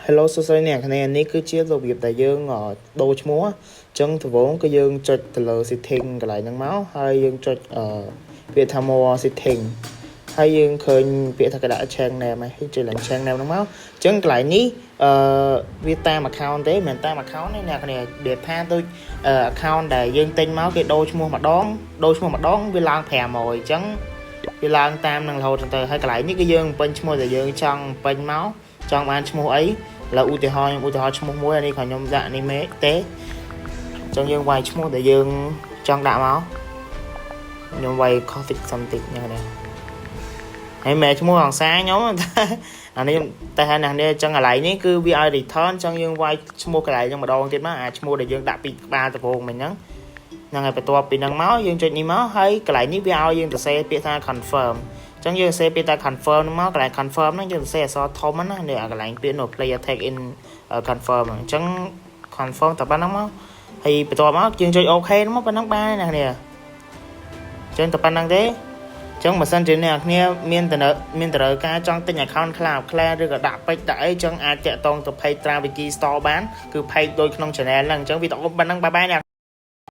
Hello សួស្តីអ្នកគ្នានេះគឺជារបៀបដែលយើងដូរឈ្មោះអញ្ចឹងដំបូងគឺយើងចុចទៅលើ setting កន្លែងហ្នឹងមកហើយយើងចុចអឺពាក្យថា more setting ហើយយើងឃើញពាក្យថាគេដាក់ change name ហើយចុចឡើង change name ហ្នឹងមកអញ្ចឹងកន្លែងនេះអឺវាតាម account ទេមិនមែនតាម account ទេអ្នកគ្នាវាថាដូច account ដែលយើងទិញមកគេដូរឈ្មោះម្ដងដូរឈ្មោះម្ដងវាឡើង500អញ្ចឹងវាឡើងតាមនឹងរហូតទៅហើយកន្លែងនេះគឺយើងពេញឈ្មោះដែលយើងចង់ពេញមកចង់បានឈ្មោះអីឥឡូវឧទាហរណ៍ខ្ញុំឧទាហរណ៍ឈ្មោះមួយអានេះក៏ខ្ញុំដាក់នេះមេទេអញ្ចឹងយើងវាយឈ្មោះដែលយើងចង់ដាក់មកខ្ញុំវាយ coffee something ហ្នឹងណាហើយមែនឈ្មោះអង្សាខ្ញុំអានេះតែហើយអ្នកនេះអញ្ចឹងកន្លែងនេះគឺវាឲ្យ return អញ្ចឹងយើងវាយឈ្មោះកន្លែងហ្នឹងម្ដងទៀតមកអាឈ្មោះដែលយើងដាក់ពីក្បាលដំបូងមិញហ្នឹងហ្នឹងហើយបន្ទាប់ពីហ្នឹងមកយើងចុចនេះមកហើយកន្លែងនេះវាឲ្យយើងសរសេរពាក្យថា confirm អញ្ចឹងយើងសរសេរពាក្យថា confirm ហ្នឹងមកកន្លែង confirm ហ្នឹងយើងសរសេរអក្សរធំណានេះអាកន្លែងពាក្យនោះ player tag in confirm អញ្ចឹង confirm តែប៉ុណ្្នឹងមកហើយបន្ទាប់មកយើងចុច OK ហ្នឹងមកប៉ុណ្្នឹងបានណាគ្នាអញ្ចឹងតែប៉ុណ្្នឹងទេចឹងបើសិនជាអ្នកគ្នាមានតំណមានតម្រូវការចង់ទិញ account Clash Clan ឬក៏ដាក់ពេជ្រដាក់អីចឹងអាចតាក់ទងទៅ page Traviki Store បានគឺ page ដូចក្នុង channel ហ្នឹងអញ្ចឹងវីដេអូប៉ុណ្ណឹង bye bye អ្នក